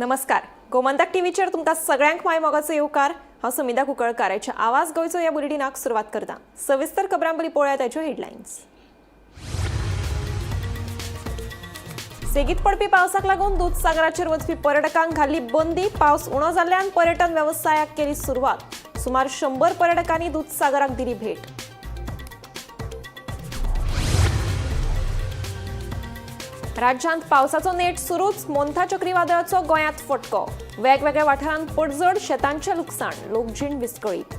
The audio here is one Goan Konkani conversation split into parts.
नमस्कार, गोमंतक टीव्हीचेर तुमकां सगळ्यांक माय मोगाचो येवकार. हांव समिधा कुंकळकार. आवाज गोंयचो ह्या बुलेटिनाक सुरवात करता. सविस्तर खबरां पयलीं पळोवया ताच्यो हेडलायन्स. सेगीत पडपी पावसाक लागून दूदसागराचेर वचपी पर्यटकांक घाल्ली बंदी. पावस उणो जाल्ल्यान पर्यटन वेवसायाक केली सुरवात. सुमार 100 पर्यटकांनी दूदसागराक दिली भेट. राज्यांत पावसाचो नेट सुरूच. मोंथा चक्रीवादळाचो गोंयांत फटको. वेगवेगळ्या वाठारांत पडझड, शेतांचें लुकसाण, लोकजीण विस्कळीत.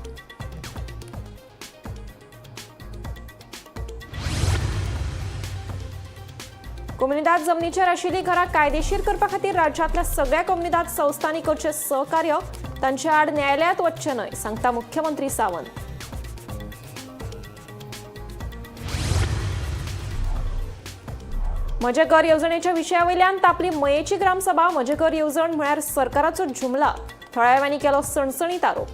कोमुनिदाद जमनीचेर आशिल्लीं घरां कायदेशीर करपा खातीर राज्यांतल्या सगळ्या कोमुनिदाद संस्थांनी करचें सहकार्य, तांचे आड न्यायालयांत वचचें न्हय, सांगता मुख्यमंत्री सावंत. म्हजें घर येवजणेच्या विशया वयल्यान तापली मयेची ग्रामसभा. म्हजें घर येवजण म्हळ्यार सरकाराचो जुमला, थळाव्यांनी केलो सणसणीत आरोप.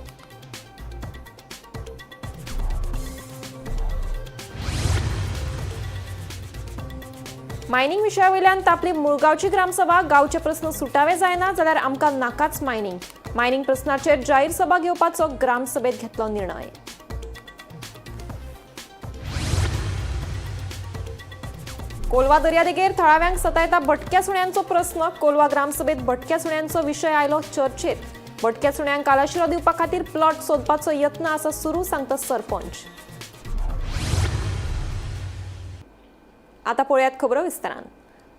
मायनिंग विशया वयल्यान तापली मुळगांवची ग्रामसभा. गांवचे प्रस्न सुटावे जायना जाल्यार आमकां नाकाच मायनिंग. मायनिंग प्रस्नाचेर जाहीर सभा घेवपाचो ग्रामसभेत घेतलो निर्णय. कोलवा दर्यादेगेर थळाव्यांक सतायता भटक्या सुण्यांचो प्रस्न. कोलवा ग्रामसभेत भटक्या सुण्यांचो विशय आयलो चर्चेत. भटक्या सुण्यांक आलाशिरो दिवपा खातीर प्लॉट सोदपाचो यत्न आसा सुरू, सांगता सरपंच. आता पळयात खबरो विस्तारान.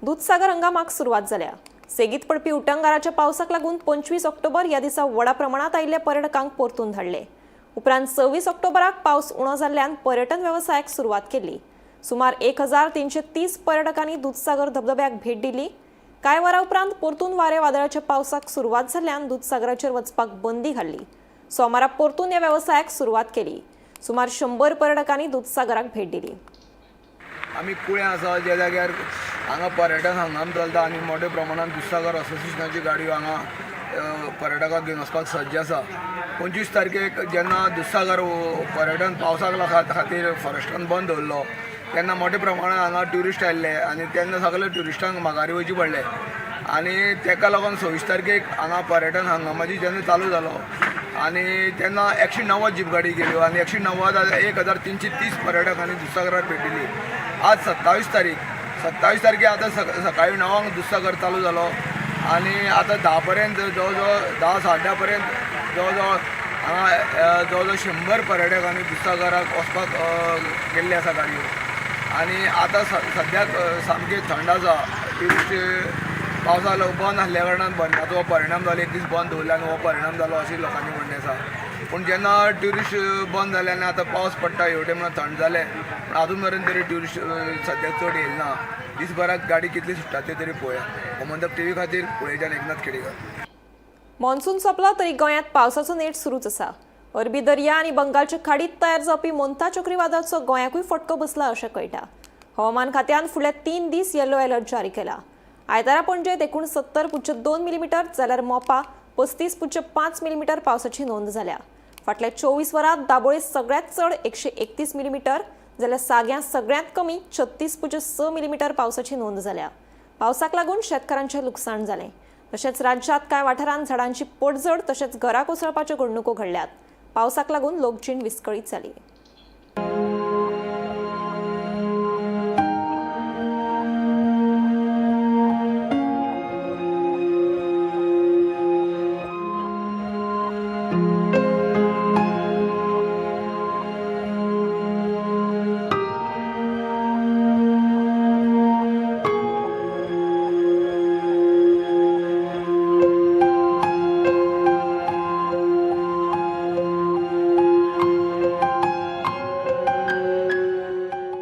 दूदसागर हंगामाक सुरवात जाल्या. सेगीत पडपी उटंगाराच्या पावसाक लागून 25 ऑक्टोबर ह्या दिसा व्हडा प्रमाणात आयिल्ल्या पर्यटकांक परतून धाडले. उपरांत 26 ऑक्टोबराक पावस उणो जाल्ल्यान पर्यटन वेवसायाक सुरवात केली. सुमार 1330 पर्यटकांनी दूदसागर धबधब्याक भेट दिली. कांय वरां उपरांत परतून वारे वादळाच्या पावसाक सुरवात जाल्ल्यान दूदसागराचेर वचपाक बंदी घाल्ली. सोमारा परतून ह्या वेवसायाक सुरवात केली. सुमार 100 पर्यटकांनी दूदसागराक भेट दिली. आमी कुळ्यां आसा, ज्या जाग्यार हांगा पर्यटन हंगाम चलता आनी मोठ्या प्रमाणान दुधसागर असोसिएशनाची गाडयो हांगा पर्यटकांक घेवन वचपाक सज्ज आसा. 25 तारखेक जेन्ना दुधसागर पर्यटन पावसाक खातीर फॉरेस्टान बंद दवरलो तेन्ना मोठ्या प्रमाणान हांगा ट्युरिस्ट आयिल्ले आनी तेन्ना सगळे ट्युरिस्टांक माघारी वयचे पडले आनी तेका लागून 26 तारखेक हांगा पर्यटन हंगामाची जेन्ना चालू जालो आनी तेन्ना 190 जीप गाडी गेल्यो आनी 190 1330 पर्यटकांनी दुधसागरार भेट दिली. आज 27 तारीख, 27 तारखे आतां सकाळी 9 दुधसागर चालू जालो आनी आतां 10 पर्यंत, जवळ जवळ 10 साडे 10 पर्यंत जवळ जवळ हांगा जवळ जवळ 100 पर्यटकांनी दुधसागराक वचपाक गेल्ले आसा गाडयो. आनी आतां सद्याक सामकें थंड आसा. ट्युरिस्ट पावसा बंद आसल्या कारणान बंदाचो हो परिणाम जालो. एक दीस बंद दवरलो आनी हो परिणाम जालो अशें लोकांनी म्हणणें आसा. पूण जेन्ना ट्युरिस्ट बंद जाले आनी आतां पावस पडटा हेवटेन म्हणून थंड जालें, पूण आजून मेरेन तरी ट्युरिस्ट सद्याक चड येयला ना. दीसभराक गाडी कितली सुट्टा ते तरी पळोवया. गोमंतक टीव्ही खातीर कुळेच्यान एकनाथ खेडेकर. मॉन्सून सोंपलो तरी गोंयांत पावसाचो नेट सुरूच आसा. अरबी दर्या आनी बंगालच्या खाडीत तयार जावपी मोंथा चक्रीवादळाचो गोंयाकूय फटको बसला अशें कळटा. हवामान खात्यान फुडले 3 दीस येलो अलर्ट जारी केला. आयतारा पणजेत 69.2 मिलीमिटर जाल्यार मोपा 35.5 मिलीमिटर पावसाची नोंद जाल्या. फाटल्या 24 वरांत दाबोळे सगळ्यांत चड 131 मिलीमिटर जाल्यार साग्यां सगळ्यांत कमी 36.6 मिलीमिटर पावसाची नोंद जाल्या. पावसाक लागून शेतकारांचें लुकसाण जालें. तशेंच राज्यांत कांय वाठारांत झाडांची पडझड तशेंच घरां कोसळपाच्यो घडणुको घडल्यात. पावसाक लागून लोकजीण विस्कळीत जाली.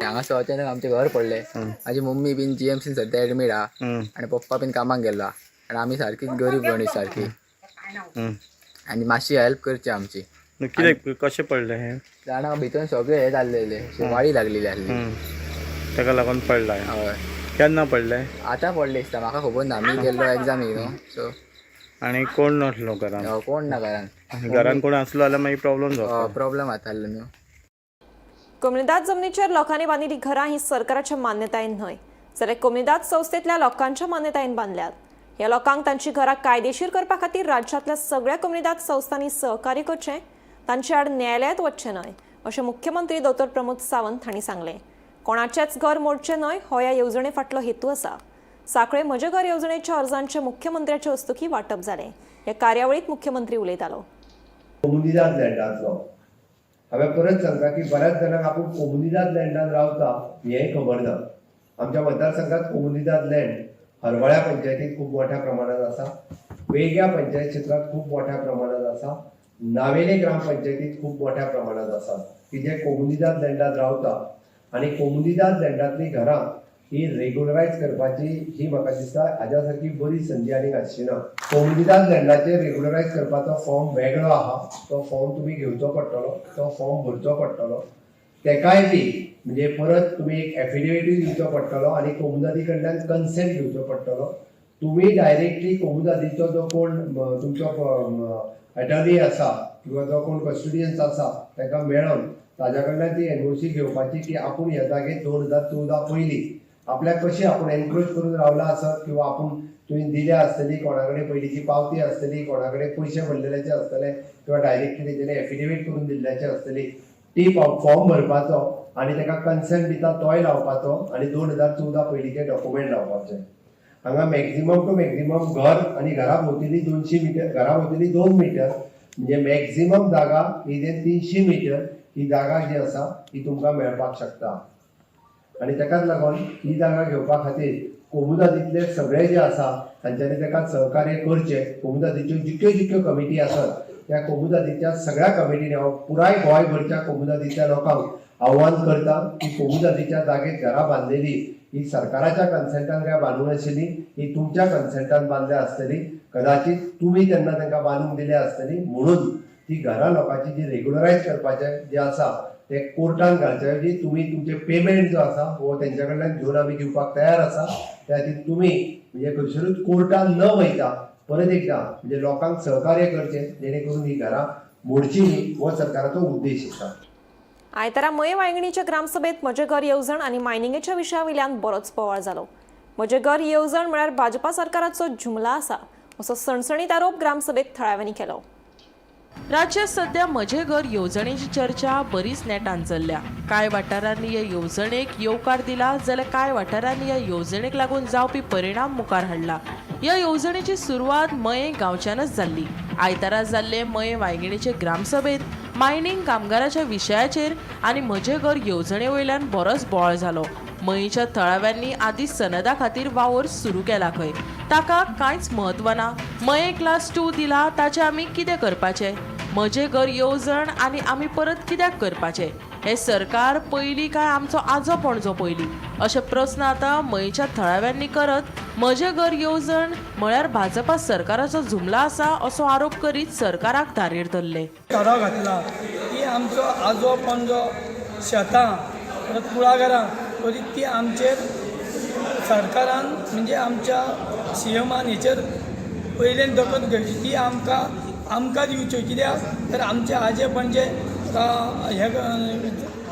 हांगासर अचानक आमचें घर पडलें. म्हाजी मम्मी बीन जीएमसीन सद्या एडमीट आहा आनी पप्पा बीन कामाक गेल्लो आनी आमी सारकी गरीब गणीस सारकी आनी मातशी हेल्प करची आमची. कितें कशें पडलें हें? जाणा भितर सगळें हें जाल्लेलें, वाळी लागलेली आसली. ताका लागून पडलां? हय. केन्ना पडलें? आतां पडलें दिसता, म्हाका खबर ना, आमी गेल्लो एग्जामीक न्हू, सो. आनी कोण नासलो घरान? कोण ना घरान. घरान कोण आसलो जाल्यार मागीर प्रॉब्लम जावपाचो. प्रॉब्लम जातालो न्हू. कोमुनिदाद जमनीचेर लोकांनी बांदिल्लीं घरां ही सरकाराच्या मान्यतायेन न्हय जाल्यार कोमुनिदाद संस्थेंतल्या लोकांच्या मान्यतायेन बांदल्यात. ह्या लोकांक तांची घरां कायदेशीर करपा खातीर राज्यांतल्या सगळ्या कोमुनिदाद संस्थांनी सहकार्य करचें, तांचे आड न्यायालयांत वचचें न्हय अशें मुख्यमंत्री डॉ प्रमोद सावंत हांणी सांगलें. कोणाचेंच घर मोडचें न्हय हो ह्या येवजणे फाटलो हेतू आसा. सांखळे म्हजें घर येवजणेच्या अर्जांचें मुख्यमंत्र्याचे हस्तुकीं वांटप जालें. ह्या कार्यावळींत मुख्यमंत्री उलयतालो. कोमुनिदाद लँडांतलो हांवें परत सांगता की बऱ्याच जाणांक आपूण कोमुनिदाद लँडान रावता हेंय खबर ना. आमच्या मतदारसंघात कोमुनिदाद लँड हरवळ्या पंचायतीत खूब मोठ्या प्रमाणात आसा, वेग्या पंचायत क्षेत्रांत खूब मोठ्या प्रमाणात आसा, नावेले ग्रामपंचायतीत खूब मोठ्या प्रमाणात आसा की जे कोमुनिदाद लँडात रावता आनी कोमुनिदाद लँडांतलीं घरां ही रेगुलरायज करपाची ही म्हाका दिसता हाज्या सारकी बरी संदी आनीक आसची ना. कोमुनिदाद लँडाचेर रेगुलरायज करपाचो फॉर्म वेगळो आहा, तो फॉर्म तुमी घेवचो पडटलो, तो फॉर्म भरचो पडटलो, तेकाय बी म्हणजे परत तुमी एक एफिडेविटूय दिवचो पडटलो आनी कोमुनिदादी कडल्यान कन्सेंट घेवचो पडटलो. तुमी डायरेक्टली कोमुनिदादीचो जो कोण तुमचो एटर्नी आसा किंवा जो कोण कस्टोडियन्स आसा ताका मेळोन ताज्या कडल्यान ती एनओसी घेवपाची की आपूण ह्या जागेर 2014 पयलीं आपल्याक कशी आपूण एनक्रोच करून रावला आसत किंवा आपूण तुवें दिल्या आसतली, कोणा कडेन पयलींची पावती आसतली, कोणा कडेन पयशे भरलेल्याचे आसतले किंवा डायरेक्टली तेजेर एफिडेवीट करून दिल्ल्याचे आसतली, ती फॉर्म भरपाचो आनी ताका कन्सेंट दिता तोय लावपाचो आनी 2014 पयलींचे डॉक्युमेंट लावपाचे. हांगा मॅक्झिमम टू मॅक्झिमम घर आनी घरा भोंवतणी 200 मिटर, घरा भोंवतणी 2 मिटर म्हणजे मॅक्झिमम जागा ही जे 300 मिटर ही जागा जी आसा ती तुमकां मेळपाक शकता. आनी ताकाच लागून ही जागा घेवपा खातीर कोमुनिदादींतले सगळे जे आसा तांच्यांनी ताका सहकार्य करचें. कोमुनिदादीच्यो जितक्यो जितक्यो कमिटी आसात त्या कोमुनिदादीच्या सगळ्या कमिटींनी हांव पुराय गोंयभरच्या कोमुनिदादीच्या लोकांक आव्हान करता की कोमुनिदादीच्या जागेत घरां बांदलेली ही सरकाराच्या कन्सेंटान काय बांदूंक नाशिल्ली, ही तुमच्या कन्सेंटान बांदल्या आसतली, कदाचित तुमी तेन्ना तांकां बांदूंक दिल्या आसतली, म्हणून ती घरां लोकांची जी रेगुलरायज करपाचें जें आसा ते कोर्टान घालचे ऐवजी तुमी तुमचे पेमेंट जो आसा हो तेंच्या कडल्यान घेवन आमी दिवपाक तयार आसा. त्या खातीर तुमी म्हणजे खंयसरूच कोर्टान न वयता परत एकदा म्हणजे लोकांक सहकार्य करचें जेणे करून ही घरां मोडची न्ही हो सरकाराचो उद्देश आसा. आयतारा मये वांयगणीच्या ग्रामसभेत म्हजें घर येवजण आनी मायनिंगेच्या विशया वयल्यान बरोच बोवाळ जालो. म्हजें घर येवजण म्हळ्यार भाजपा सरकाराचो जुमला आसा असो सणसणीत आरोप ग्रामसभेत थळाव्यांनी केलो. राज्यात सध्या म्हजें घर येवजणेची चर्चा बरीच नेटान चल्ल्या. कांय वाठारांनी ह्या येवजणेक येवकार दिला जाल्यार कांय वाठारांनी ह्या येवजणेक लागून जावपी परिणाम मुखार हाडला. ह्या येवजणेची सुरवात मयें गांवच्यानच जाल्ली. आयतारा जाल्ले मयें वांयगिणीचे ग्रामसभेंत मायनींग कामगाराच्या विशयाचेर आनी म्हजें घर येवजणे वयल्यान बरोच बोवाळ जालो. मयेंच्या थळाव्यांनी आदीं सनदा खातीर वावर सुरू केला खंय, ताका कांयच म्हत्व ना. मयें क्लास 2 दिला ताचें आमी कितें करपाचें? म्हजें घर येवजण आनी आमी परत कित्याक करपाचें? हें सरकार पयलीं काय आमचो आजो पणजो पयलीं अशे प्रस्न आतां मयेंच्या थळाव्यांनी करत म्हजें घर येवजण म्हळ्यार भाजपा सरकाराचो जुमला आसा असो आरोप करीत सरकाराक धारेर धरले. ठराव घातला की आमचो आजो पणजो शेतां परत कुळागरां तरी ती आमचेर सरकारान म्हणजे आमच्या सीएमान हेचेर पयल्यान दखल घेवची, ती आमकां आमकां दिवच्यो. कित्याक तर आमचे आजे पणजे हे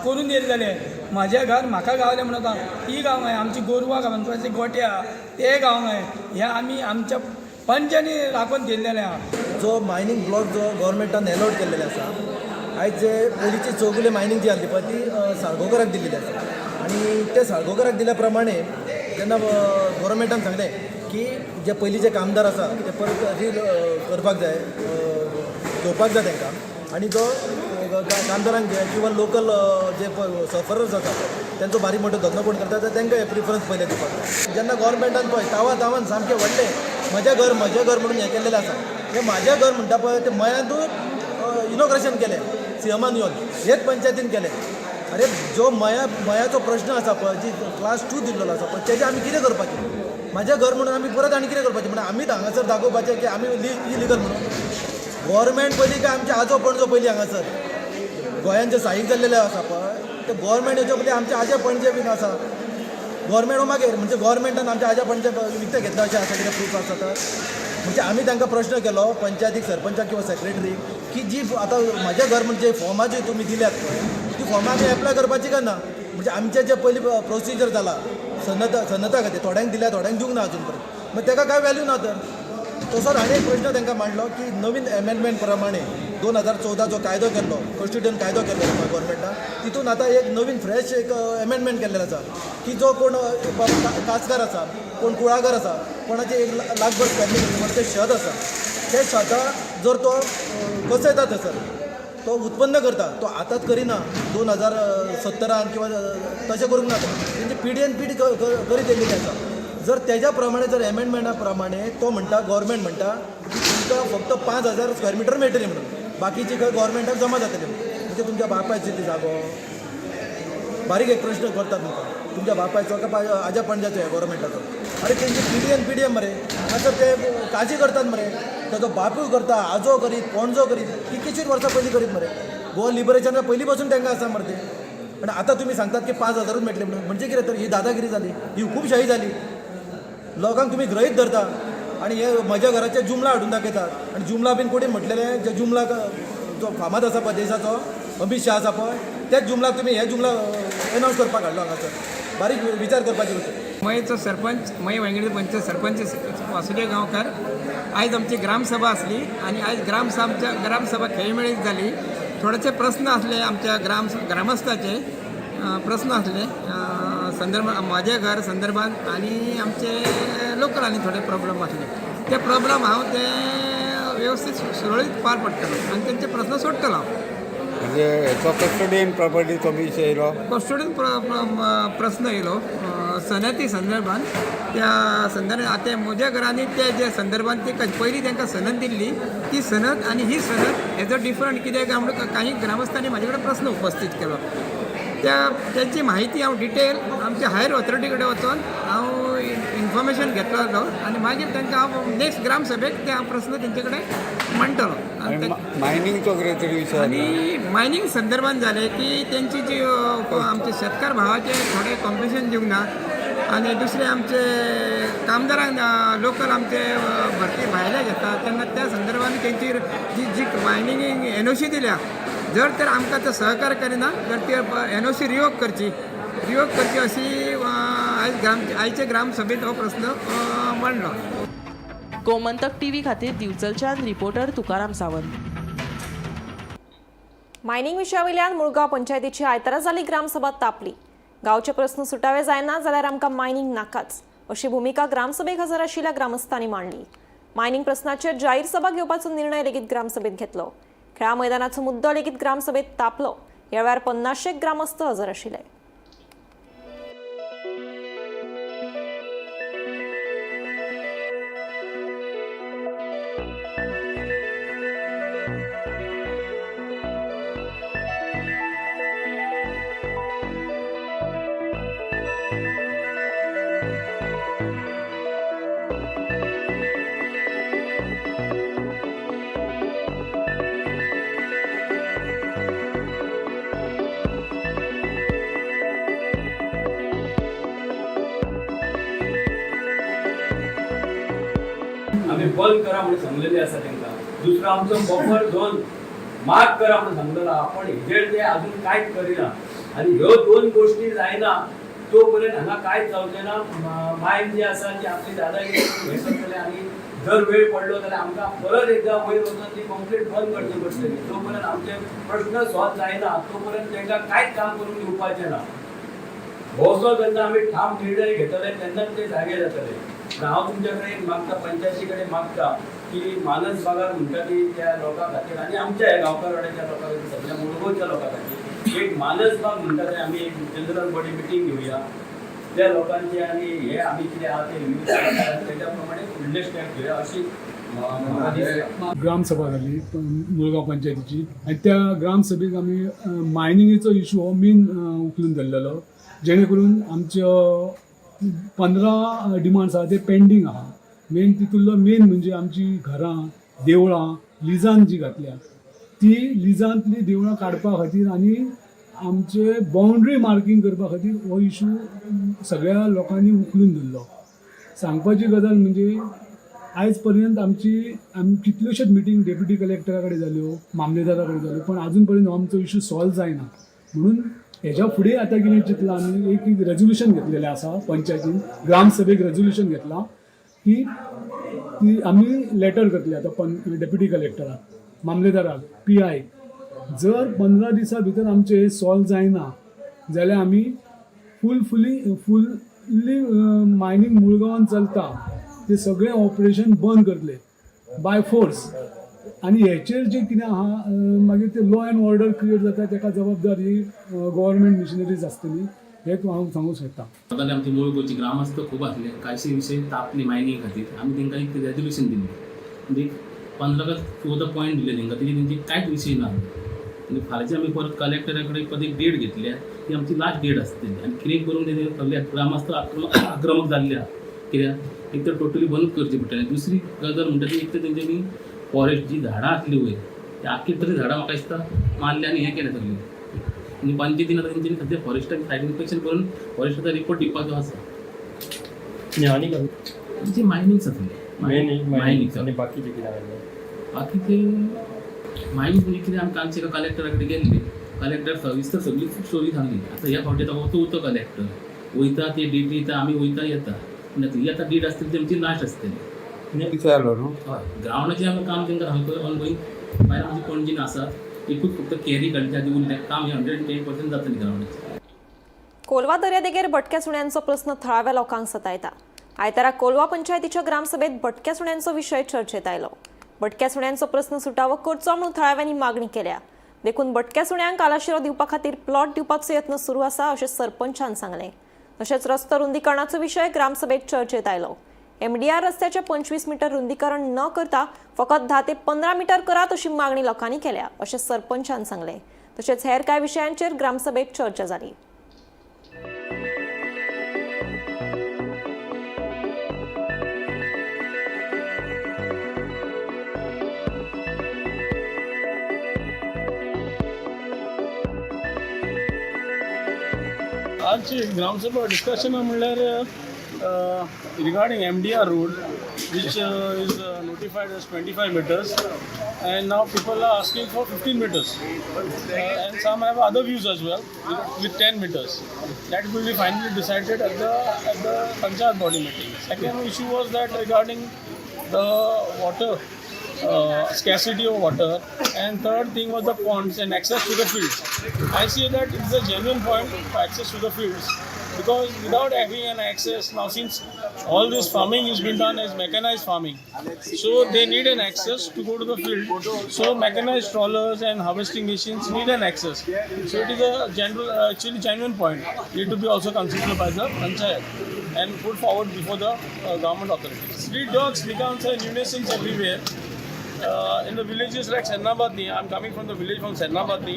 करून येयल्ले म्हाजें घर म्हाका गावलें म्हणून ती गावंक जाय, आमची गोरवां गावंक जाय, गोटे आहा ते गावंक जाय. हे आमी आमच्या पंचांनी राखून दिल्लेलें आहा. जो मायनींग ब्लॉक जो गव्हर्मेंटान एलॉट केल्लेले आसा, आयज जे पयलींची चौगुले मायनींग जी आसली पळय ती साळगांवकराक दिल्लेली आसा आनी ते साळगांवकराक दिल्या प्रमाणे जेन्ना गव्हर्मेंटान सांगलें की जे पयलींचे कामदार आसा ते परत री करपाक जाय, घेवपाक जाय तांकां आनी जो कामदारांक जे किंवा लोकल जे सफरर्स आसा तेंचो बारीक मोठो धंदो कोण करता तर तांकां प्रिफरन्स पयलें दिवपाक जाय. जेन्ना गव्हर्मेंटान पळय तावा तावान सामकें व्हडलें म्हजें घर म्हजें घर म्हणून हें केल्लेलें आसा. हें म्हाजें घर म्हणटा पळय तें मयांतूच इनॉग्रेशन केलें सीएमान येवन, हेच पंचायतीन केलें. अरे जो मयाचो प्रश्न आसा पळय, जी क्लास 2 दिल्लो आसा पळय तेजें आमी कितें करपाचें? म्हाजें घर म्हणून आमी परत आनी कितें करपाचें? म्हणून आमीच हांगासर दाखोवपाचें की आमी इलिगल म्हणून. गव्हर्मेंट पयलीं काय आमचे आजो पणजो पयलीं हांगासर गोंयान जे स्थायीक जाल्लेले आसा पळय ते गव्हर्मेंट येवचे पयलीं आमचे आजे पणजे बीन आसा. गव्हर्मेंट मागीर म्हणजे गव्हर्मेंटान आमच्या आज्या पणजे विकतें घेतलें अशें आसा कितें प्रूफ आसा तर? म्हणजे आमी तांकां प्रश्न केलो पंचायतीक, सरपंचाक किंवा सेक्रेटरीक की जी आतां म्हाजें घर म्हणजे फॉर्मां जी तुमी दिल्यात पळय ती फॉर्मां आमी एप्लाय करपाची काय ना? म्हणजे आमचें जें पयलीं प्रोसिजर जाला सनदा खातीर थोड्यांक दिल्या, थोड्यांक दिवंक ना अजून पर्यंत. मग ताका काय वॅल्यू ना तर. तसोच आनी एक प्रश्न तांकां मांडलो की नवीन एमेंडमेंट प्रमाणे 2014 जो कायदो केल्लो, कॉन्स्टिट्युशन कायदो केल्लो गोवोरमेंटान, तितून आतां एक नवीन फ्रेश एक एमेंडमेंट केल्लें आसा की जो कोण बाबा काजकार आसा, कोण कुळागर आसा, कोणाचें एक लाखभर स्क्वेर मिटर कोणाचें शेत आसा, तें शेतां जर तो कसयता थंयसर तो उत्पन्न करता, तो आतांच करिना 2070 किंवा तशें करूंक ना, तो तेंची पिढयेन पिढी करीत येयल्ली आसा. जर तेज्या प्रमाणे जर एमेंडमेंटा प्रमाणे तो म्हणटा, गोवोरमेंट म्हणटा की तुमकां फक्त 5000 स्क्वेर मिटर मेळटली म्हणून, बाकीची खंय गोवोरमेंटाक जमा जातली म्हणून. म्हणजे तुमच्या बापायची ती जागो. बारीक एक प्रश्न करता तुमकां, तुमच्या बापायचो काय आज्या पणजाचो ह्या गोवोरमेंटाचो? अरे तेंची पिढयेन पिढयेन मरे हांगासर ते काजी करतात मरे, ताजो बापूय करता, आजो करीत, पणजो करीत, कितलीशींच वर्सां पयलीं करीत मरे. गोवा लिबरेशना पयलीं पासून तांकां आसा मरे ते. आनी आतां तुमी सांगतात की 5000ूच मेळटले म्हणून, म्हणजे कितें तर ही दादागिरी जाली, ही हुकूमशाही जाली. लोकांक तुमी गृहीत धरता आनी हे म्हज्या घराचे जुमला हाडून दाखयतात. आनी जुमला बीन कोणी म्हटलेले जे जुमला जो फामाद आसा पळय देशाचो अमीत शाह आसा पळय, त्याच जुमलाक तुमी हे जुमला एनावन्स करपाक हाडलो हांगासर. बारीक विचार करपाची गोश्ट. मयेचो सरपंच, मये वांयगणेचो पंचायत सरपंच वासुदेव गांवकर. आयज आमची ग्रामसभा आसली आनी आयज ग्रामसभा ग्रामसभा खेळमेळीत जाली. थोडेसे प्रस्न आसले आमच्या ग्रामस्थाचे प्रस्न आसले संदर्भ म्हजें घर संदर्भात आनी आमचे लोकल आनी थोडे प्रॉब्लम आसले. ते प्रॉब्लम हांव ते व्यवस्थीत सुरळीत पार पडटलो आनी तेंचे प्रस्न सोडटलो हांव. म्हणजे हेचो कस्टोडियन प्रॉपर्टीचो विशय येयलो. कस्टोडियन प्रस्न येयलो सनती संदर्भात. त्या संदर्भात आतां म्हज्या घरांनी ते जे संदर्भात ती पयलीं तांकां सनद दिल्ली ती सनद आनी ही सनद हेजो डिफरंट कितें काय म्हणून काही ग्रामस्थांनी म्हाजे कडेन प्रस्न उपस्थीत केलो. त्या तेंची म्हायती हांव डिटेल आमच्या हायर ऑथॉरिटी कडेन वचोन हांव इन्फॉर्मेशन घेतलो आनी मागीर तांकां हांव नेक्स्ट ग्रामसभेक ते हांव प्रस्न तेंचे कडेन मांडटलो. आनी मायनिंगचो कितें तरी विशय. आनी मायनींग संदर्भात जालें की तेंची जी आमचे शेतकार भावाचे थोडे कॉम्पिटिशन दिवंक ना आनी दुसरे आमचे कामदारांक लोकल आमचे भरती भायले घेता तेन्ना त्या संदर्भात तेंची जी जी मायनिंगेक एनओसी दिल्या जर तर आमकां तो सहकार करिना तर ती एनओसी रिवोक करची, रिवोक करची अशी आयज आयचे ग्रामसभेत हो प्रस्न मांडलो. गोमंतक टीव्ही खातीर दिवचलच्यान रिपोर्टर तुकाराम सावंत. मायनिंग विशया वयल्यान मुळगांव पंचायतीची आयतारा जाली ग्रामसभा तापली. गांवचे प्रस्न सुटावे जायना जाल्यार आमकां मायनिंग नाकाच अशी भुमिका ग्रामसभेक हजर आशिल्ल्या ग्रामस्थांनी मांडली. मायनिंग प्रस्नाचेर जाहीर सभा घेवपाचो निर्णय लेगीत ग्रामसभेत घेतलो. खेळा मैदानाचो मुद्दो लेगीत ग्रामसभेत तापलो. ह्या वेळार 50 ग्रामस्थ हजर आशिल्ले. आमी बंद करा म्हणून सांगलेले आसा तांकां. दुसरो आमचो बफर झोन मार्क करा म्हणून सांगलेलो आहा, पण हेजेर ते अजून कांयच करिना. आनी ह्यो दोन गोश्टी जायना तो पर्यंत हांगा कांयच जावचें ना. मायन जी आसा ती आपली दादागिरी हें करतले आनी जर वेळ पडलो जाल्यार आमकां परत एकदां वयर वचून ती कंप्लीट बंद करची पडटली. जो पर्यंत आमचे प्रश्न सॉल्व जायना तो पर्यंत तांकां कांयच काम करूंक दिवपाचें ना. भोवसो जेन्ना आमी ठाम निर्णय घेतले तेन्नाच ते जागे जातले. पूण हांव तुमच्या कडेन मागता, पंचायती कडेन मागता की मानस बागार म्हणटा ती त्या लोकां खातीर आनी आमच्या ह्या गांवकारवाड्याच्या लोकां खातीर, सगळ्या मुळगांवच्या लोकां खातीर एक मानस बाग म्हणटा ते आमी एक जनरल बॉडी मिटींग घेवया. त्या लोकांचे आनी हे आमी कितें आहा ते रिव्यू आनी तेच्या प्रमाणे फुडले स्टेप घेवया अशी म्हाका दिसता. ग्रामसभा जाली मुळगांव पंचायतीची आनी त्या ग्रामसभेक आमी मायनिंगेचो इशू हो मेन उखलून धरलेलो, जेणे करून आमच्यो 15 डिमांड्स आहा ते पेंडींग आहा. मेन तितूंतलो मेन म्हणजे आमची घरां, देवळां लिजान जी घातल्या ती लिजांतली देवळां काडपा खातीर आनी आमचे बाउंड्री मार्कींग करपा खातीर हो इशू सगळ्या लोकांनी उखलून धरलो. सांगपाची गजाल म्हणजे आयज पर्यंत आमची आमी कितल्योश्योच मिटींग डेप्युटी कलेक्टरा कडेन जाल्यो, मामलेदारा कडेन जाल्यो, पण आजून पर्यंत हो आमचो इशू सॉल्व जायना. म्हणून हेज्या फुडें आतां कितें चिंतलां आमी, एक रेजोल्युशन घेतलेलें आसा पंचायतीन, ग्रामसभेक रेजोल्युशन घेतलां की ती आमी लेटर करतले आतां डेप्युटी कलेक्टराक, मामलेदाराक, पी आयक. जर 15 दिसां भितर आमचें हें सॉल्व जायना जाल्यार आमी फुल्ली मायनींग मुळगांवान चलता ते सगळें ऑपरेशन बंद करतले बाय फोर्स. आनी हेचेर जें कितें आहा मागीर ते लॉ एंड ऑर्डर क्रिएट जाता तेका जबाबदार ही गव्हर्मेंट मिशनरीज आसतली हें हांव सांगूंक शकता. सगळे आमचे मूळ गोंयचे ग्रामस्थ खूब आसले, कांयशे विशय तापले मायनींग खातीर. आमी तांकां एक रेजोल्युशन दिल्लें, म्हणजे 15 का 14 पॉयंट दिले तांकां, तेजी तेंची कांयच विशय ना. आनी फाल्यांचे आमी परत कलेक्टरा कडेन परत एक डेट घेतल्या, ती आमची लास्ट डेट आसतली. आनी कितें करून ते सगळे ग्रामस्थ आक्रमक जाल्ले आहा. कित्याक एक तर टोटली बंद करची पडटलें. दुसरी गजाल म्हणटा ती एक तर तेंच्यांनी फॉरेस्ट जी झाडां आसली वयर ती आख्खी तरी झाडां म्हाका दिसता मारली आनी हें केलें सगळें. आनी पंचायतीन आतां तेंच्यांनी सद्या फॉरेस्टाक सायड इन्स्पेक्शन करून फॉरेस्टाचो रिपोर्ट दिवपाचो आसा. आनी मायनींग जातलें मायनींग आनी बाकीचें कितें आसलें? बाकीचे मायनींग म्हणजे कितें, आमी कालचे एका कलेक्टरा कडेन गेल्ले, कलेक्टर सविस्तर सगळी स्टोरी सांगली. आतां ह्या फावटी आतां वता वता कलेक्टर वयता ते डेट दिता, आमी वयता येता. पूण आतां ही आतां डेट आसतली ती आमची लास्ट आसतली. जालो न्हू. हय, ग्रावंडाचें आमी काम तांकां सामकें ऑनगोईंग. भायर आमची पणजीन आसात, एकूच फक्त कॅरी काडच्या आदी उरलें काम, हें 110% जातलें ग्रावंडाचें. कोलवा दर्यादेगेर भटक्या सुण्यांचो प्रस्न थळाव्या लोकांक सतायता. आयतारा कोलवा पंचायतीच्या ग्रामसभेत भटक्या सुण्यांचो विशय चर्चेत आयलो. भटक्या सुण्यांचो प्रस्न सुटावो करचो म्हणून थळाव्यांनी मागणी केल्या. देखून भटक्या सुण्यांक आलाशिरो दिवपा खातीर प्लॉट दिवपाचो यत्न सुरू आसा अशें सरपंचान सांगलें. तशेंच रस्तो रुंदीकरणाचो विशय ग्रामसभेत चर्चेत आयलो. एमडीआर रस्त्याचे 25 मीटर रुंदीकरण न करता फकत 10 ते 15 मीटर करात अशी मागणी लोकांनी केल्या अशें सरपंचान सांगलें. तशेंच हेर कांय विशयांचेर ग्रामसभेत चर्चा जाली. आज ग्रामसभा डिस्कशन म्हणल्यार regarding MDR road which is notified as 25 meters and now people are asking for 15 meters and some have other views as well with 10 meters. That will be finally decided at the panchayat body meeting. Second issue was that regarding the water, scarcity of water, and third thing was the ponds and access to the fields. I see that it's a genuine point for access to the fields, because without having an access now, since all this farming is been done as mechanized farming, so they need an access to go to the field. So mechanized trawlers and harvesting machines need an access. So it is a general, actually genuine point, need to be also considered by the panchayat and put forward before the government authorities. Street dogs becomes a nuisance everywhere. In the villages like Sernabatni, I'm coming from the village from Sernabatni,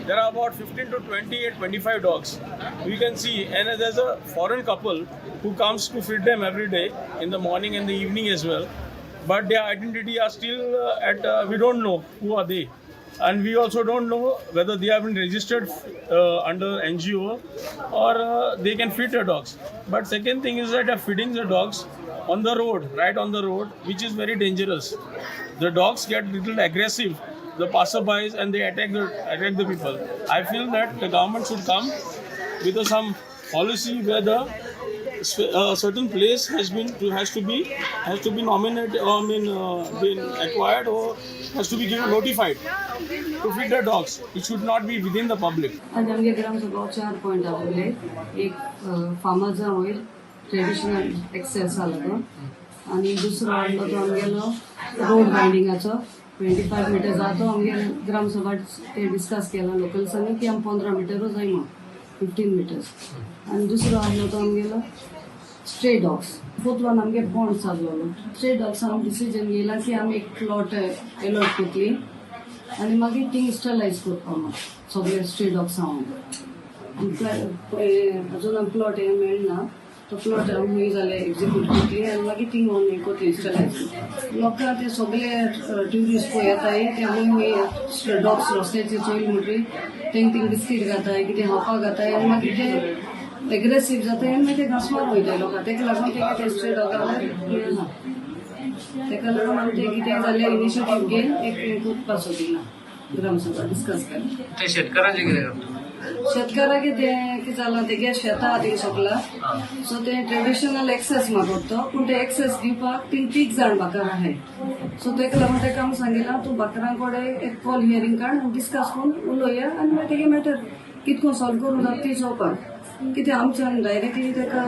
there are about 15 to 20 and 25 dogs. We can see, and there's a foreign couple who comes to feed them every day in the morning and the evening as well. But their identity are still we don't know who are they. And we also don't know whether they have been registered under NGO or they can feed the dogs. But second thing is that they are feeding the dogs on the road, right on the road, which is very dangerous. The dogs get little aggressive, the passerbys, and they attack the people. I feel that the government should come with some policy where the certain place has to be nominated, or been acquired, or has to be given notified to feed the dogs. It should not be within the public. आज आमगे ग्रामसभा 4 पॉयंट आसले. एक फार्मर्सा वयर ट्रेडिशनल एक्सेस जालो तो, आनी दुसरो आहलो तो आमगेलो रोड बायंडिंगाचो 25 मिटर जातो. आमगे ग्रामसभा ते डिस्कस केला लोकल्सांनी की आमी 15 मिटरूच जाय म्हणून, 15 मिटर्स. आनी दुसरो आहलो तो आमगेलो स्ट्रे डॉग्स. फोर्थ वन आमगे पॉन्ड्स आहलोलो. स्ट्रे डॉग्स आमी डिसिजन घेयला की आमी एक प्लॉट एलॉट करतली आनी मागीर थिंग स्टरलायज करपा म्हण सगळे स्ट्रे डॉग्स हांव. अजून आमी प्लॉट हें मेळना, तो प्लॉट आमी जाल्यार एक्झिक्यूट करतली आनी मागीर थिंग हें करतली स्टरलायज. लोकांक ते सगळे ट्युरिस्ट पळय येताय ते आमी डॉग्स रस्त्याचेर चोयले म्हणटकीर तेंक थिंग बिस्कीट घाताय, कितें खावपाक घाताय आनी मागीर ते एग्रेसीव जाताय आनी मागीर ते घांसमार वयताय लोकांक. तेका लागून ते कितें स्ट्रे डॉगाक मेळना, तेका लागून आमी ते कितें जाल्यार इनिशिएटीव घेवन एक करपाक सोदिना ग्रामसभा डिस्कस केला. ते शेतकारांचे कितें करता? शेतकाराक ते कितें जालां तेगे शेतां आहा थिंग सोगला, सो ते ट्रेडिशनल एक्सेस मागत तो, पूण ते एक्सेस दिवपाक थिंग तीग जाण बाकर आहाय. सो तेका लागून तेका आमी सांगिलां तूं बाकरां कडेन एक कॉल हियरींग काड, डिस्कस करून उलोवया आनी मागीर तेगे मॅटर कितको करून सॉल्व करूं जाता ती चोवपाक. कित्याक आमच्यान डायरेक्टली तेका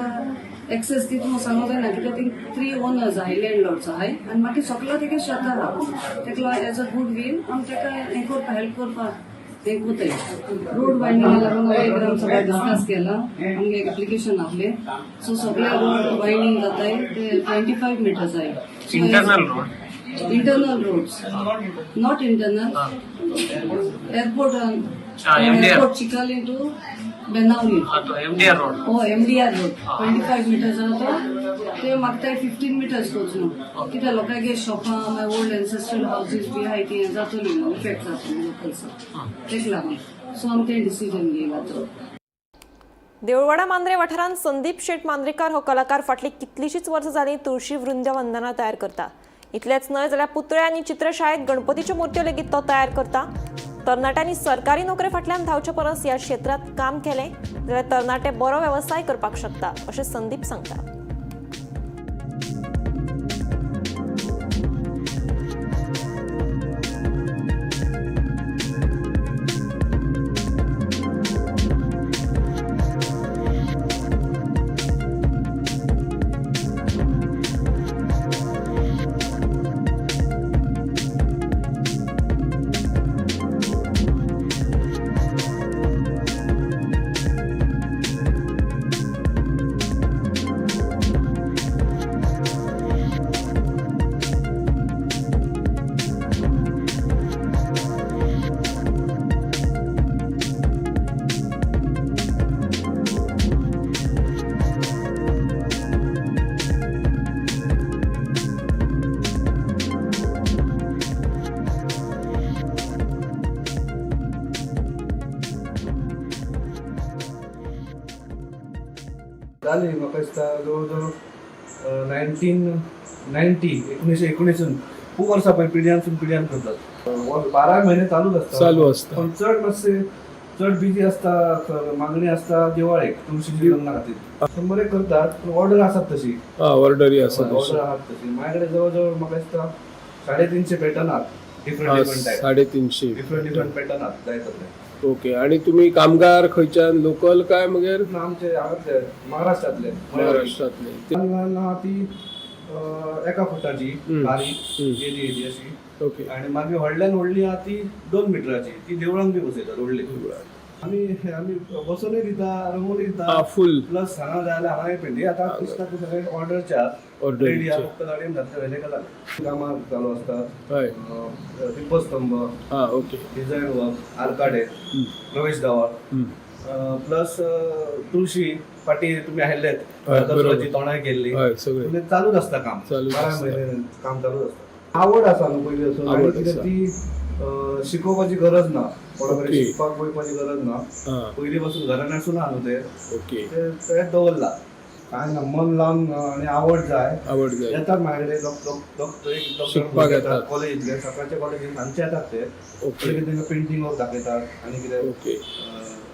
एक्सेस दिता म्हणून सांगूंक जायना, कित्याक थिंग 3 ओनर्स आहाय, लँडलॉर्ड्स आहाय आनी मागीर सगळो तेगे शेतां आहा. तेका लागून एज अ गुड will आमी तेका हें करपाक हेल्प करपाक हें कोताय. रोड वायंडिंगा लागून हांवें ग्रामसभा डिस्कस केला, आमगे एक एप्लिकेशन आहले. सो सगळे रोड वायंडींग जाताय ते 25 मिटर्स आहाय. Internal road? Internal roads, not internal. Airport, MDR. Airport Chicalim to Benaulim. MDR road. हो, एमडीआर रोड 25 मिटर्स आहा तो, ते मागताय 15 मिटर्स करचो न्हू, कित्याक लोकांगे शॉपां मागीर ओल्ड एन्सेस्ट्रल हावजीस बी आहाय ती हें जातली न्हू, इफेक्ट जातलो लोकल्साक, तेका लागून. सो आमी तें डिसिजन घेयला तो. देऊळवाडा मांद्रे वाठारांत संदीप शेट मांद्रेकार हो कलाकार फाटलीं कितलींशींच वर्सां जालीं तुळशी वृंदवंदना तयार करता. इतलेंच न्हय जाल्यार पुतळे आनी चित्रशाळेंत गणपतीच्यो मुर्त्यो लेगीत तो तयार करता. तरणाट्यांनी सरकारी नोकरे फाटल्यान धांवचे परस ह्या क्षेत्रांत काम केलें जाल्यार तरणाटे बरो वेवसाय करपाक शकता अशें संदीप सांगता. जाली म्हाका दिसता जवळ जवळ 1990, 1919सून खूब वर्सां पळय पिढ्यानसून पिढ्यान करतात. 12 म्हयने चालूच आसता. चालू आसता. पण चड मातशे चड बिजी आसता, मागणी आसता दिवाळेक तुळशीची लग्ना खातीर 100 एक करतात, पूण ऑर्डर आसात तशी. ऑर्डरी आसा. ऑर्डर आसात तशी. माझ्या कडेन जवळ जवळ म्हाका दिसता 350 पॅटर्न आहात, different different type. 350. Different different pattern आहात जाय तसले. ओके, आणि तुम्ही कामगार खंयच्यान, लोकल काय मगेर? आमचे हांगातले, महाराष्ट्रातले. महाराष्ट्रातले. ल्हान ल्हान आहा ती एका फुटाची, बारीक येदी येदी अशी. आणि मागीर व्हडल्यान व्हडली आहा ती 2 मिटराची, ती देवळांक बी बसयतात व्हडली. आमी आमी बसोनूय दिता, रंगोवनूय दिता. फुल. प्लस हांगा जाय जाल्यार हांगाय पेंट. आतां दिसता ते सगळे ऑर्डरचे आहात. रेडी आहा, फक्त गाडयेन घातले व्हेले काय जालें. कामां चालू आसतात. दीपस्तंभ, डिझायन वर्क, आरकाडे, प्रवेश दावा, प्लस तुळशी फाटी तुमी आयिल्लेत, नरकासुराची तोणाय केल्ली. सगळें चालूच आसता काम, 12 म्हयने काम चालूच आसता. आवड आसा न्हू पयलीं पासून, आनी कितें ती शिकोवपाची गरज ना, कोणा कडेन शिकपाक वयपाची गरज ना, पयलीं पासून घरान आसून आहा न्हू ते तें दवरला. काय ना, मन लावन आनी आवड जाय. आवड जाय. येतात म्हाजे कडेन शिकपाक येतात. कॉलेजींतले, सकाळच्या कॉलेजीन सांजचे येतात ते. कितें तांकां पेंटींग वर्क दाखयतात आनी कितें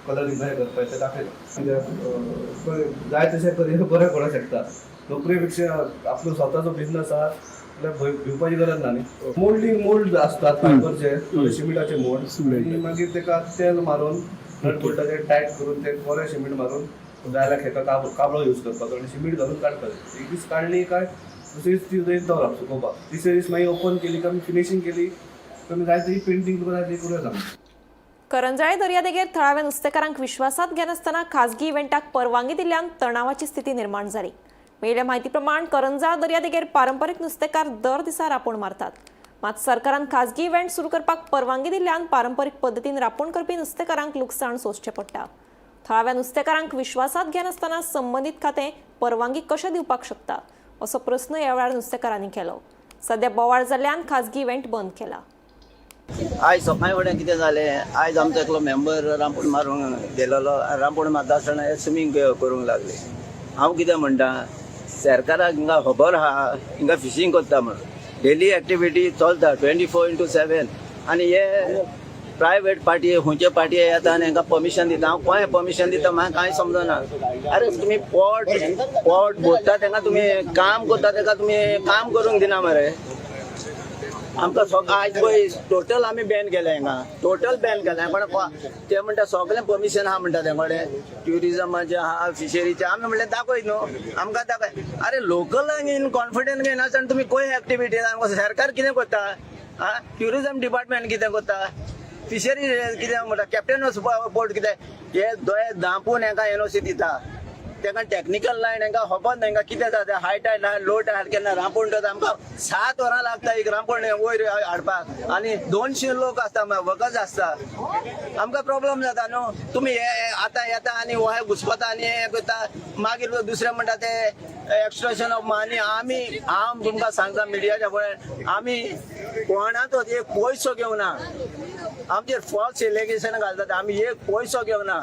कलरींग कशें करपाचें तें दाखयतात. कित्याक जाय तशें करियर बरें करूंक शकता. नोकरे पेक्षा आपलो स्वताचो बिजनस आहा जाल्यार भिवपाची गरज ना न्ही. मोल्डींग मोल्ड आसतात फायबरचे, शिमिटाचे मोल्ड, आनी मागीर तेका तेल मारून नट बोल्टाचेर टायट करून ते बरें शिमीट मारून जाय जाल्यार हेका काबळो यूज करपाचो आनी शिमीट घालून काडपाचें. एक दीस काडली काय दुसरे दीस ती थंय दवरप सुकोवपाक. तिसरे दीस मागीर ओपन केली काय फिनिशींग केली तुमी जाय ती पेंटींग तुका जाय ती करूं येता. करंजाळे दर्यादेगेर थळाव्या नुस्तेकारांक विश्वासात घेनासतना खासगी इव्हेंटाक परवानगी दिल्ल्यान तणावाची स्थिती निर्माण जाली. मेळिल्ल्या म्हायती प्रमाण करंजाळ दर्यादेगेर पारंपरीक नुस्तेकार दर दिसा रांपोण मारतात. मात सरकारान खासगी इव्हेंट सुरू करपाक परवानगी दिल्ल्यान पारंपरीक पद्दतीन रांपोण करपी नुस्तेकारांक लुकसाण सोंसचें पडटा. थळाव्या नुस्तेकारांक विश्वासात घेनासतना संबंदीत खातें परवानगी कशें दिवपाक शकता असो प्रस्न ह्या वेळार नुस्तेकारांनी केलो. सध्या बोवाळ जाल्ल्यान खासगी इव्हेंट बंद केला. आयज सकाळी फुडें कितें जालें, आयज आमचो एकलो मेंबर रांपोण मारूंक गेलेलो, रांपोण मारता आसतना स्विमींग करूंक लागले. हांव कितें म्हणटा, सरकाराक हिंगा खबर आहा हिंगा फिशींग करता म्हणून, डेली एक्टिविटी चलता 24x7, आनी हे प्रायवेट पार्टी खंयचे पार्टी येता आनी हांकां परमिशन दिता. हांव कोणें परमिशन दिता म्हाका कांय समजना. अरे तुमी पोट पोट भरता तेंका, तुमी काम करता तेका तुमी काम करूंक दिना मरे. आमकां सगळें आयज पळय टोटल आमी बॅन केलें हांगा, टोटल बॅन केलें. पण ते म्हणटा सगळें परमिशन आहा म्हणटा ते कडेन, ट्युरिजमाचें आहा, फिशरीचें. आमी म्हणलें दाखय न्हू आमकां, दाखय. अरे लोकलांक इन कॉन्फिडन्स घेयनासतना तुमी खंय एक्टिविटी? आमकां सरकार कितें करता? आं, ट्युरिजम डिपार्टमेंट कितें करता? फिशरी कितें म्हणटा? कॅप्टन ऑफ पोर्ट कितें? हे दोळे दांपून हांकां एनओसी दिता. तेका टॅक्निकल लायन हांकां खबर ना. हांकां कितें जाता, हाय टायड लो टायड केन्ना रांपोण जाता. आमकां 7 वरां लागता एक रांपोण वयर हाडपाक आनी 200 लोक आसता, वर्कर्स आसता. आमकां प्रॉब्लम जाता न्हू. तुमी हे आतां येता आनी वय घुसपता आनी हें करता, मागीर दुसरें म्हणटा ते एक्स्ट्रेशन ऑफ मनी. आमी, हांव तुमकां सांगता मिडियाच्या फुडें, आमी कोणाचोच एक पयसो घेवना. आमचेर फॉल्स एलिगेशन घालतात, आमी एक पयसो घेवना.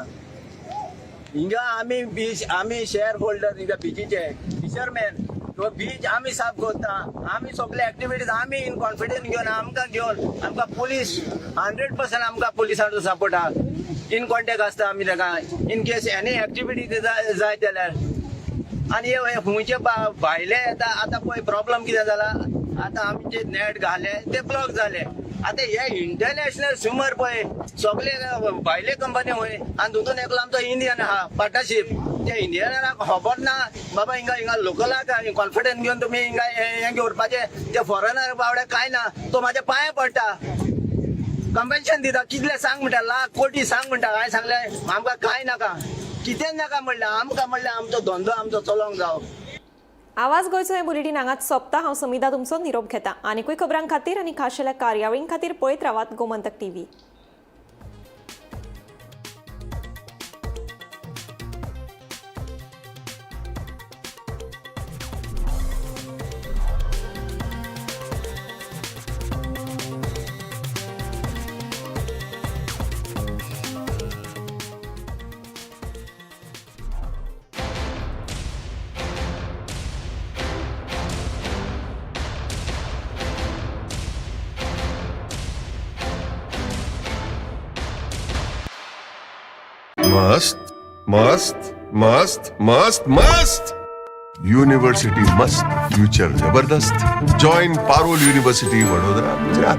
हिंगा आमी बीच, आमी शेअर होल्डर हिंगा बिचीचे, फिशरमॅन. तो बीच आमी साफ करता, आमी सगळे एक्टिविटीज आमी इन कॉन्फिडन्स घेवन, आमकां घेवन आमकां पुलीस 100% आमकां पुलिसांचो सपोर्ट आहा. इन कॉन्टेक्ट आसता आमी ताका इन केस एनी एक्टिविटी जाय जाल्यार. आनी हे खंयचे भायले येता. आतां पळय प्रॉब्लम कितें जाला, आतां आमचे नेट घाले ते ब्लॉक जाले. आतां हे इंटरनॅशनल स्विमर पळय सगळे भायले कंपनी वय आनी तितून एकलो आमचो इंडियन आहा पार्टनरशीप. ते इंडियनाक खबर ना बाबा हिंगा हिंगा लोकलाक कॉन्फिडन्स घेवन तुमी हिंगा हें घेवपाचें. ते फॉरेनर बावडे कांय ना, तो म्हाज्या पांये पडटा, कंपेन्शन दिता. कितले सांग म्हणटा, लाख कोटी सांग म्हणटा. हांवें सांगलें आमकां कांय नाका, कितेंच नाका म्हणलें आमकां, म्हणलें आमचो धंदो आमचो चलोवंक जावो. आवाज गोंयचो हें बुलेटीन हांगाच सोंपता. हांव समिधा तुमचो निरोप घेता. आनिकूय खबरां खातीर आनी खाशेल्या कार्यावळीं खातीर पळयत रावात गोमंतक टीव्ही. मस्त मस्त मस्त मस्त मस्त यूनिवर्सिटी मस्त, फ्यूचर जबरदस्त. Join Parul university, Vadodara, Gujarat.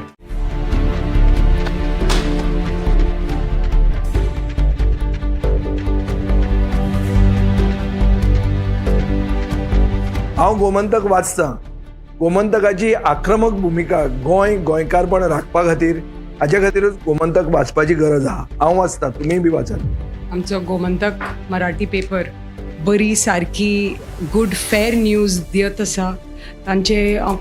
हांव गोमंतक वाचतां. गोमंतकाची आक्रमक भुमिका गोंय गोंयकारपण राखपा खातीर, हाजे खातीरूच गोमंतक वाचपाची गरज आहा. हांव वाचतां, तुमीय बी वाचात. आमचो गोमंतक मराठी पेपर बरी सारकी गुड फेर न्यूज दियत आसा. तांचे हांव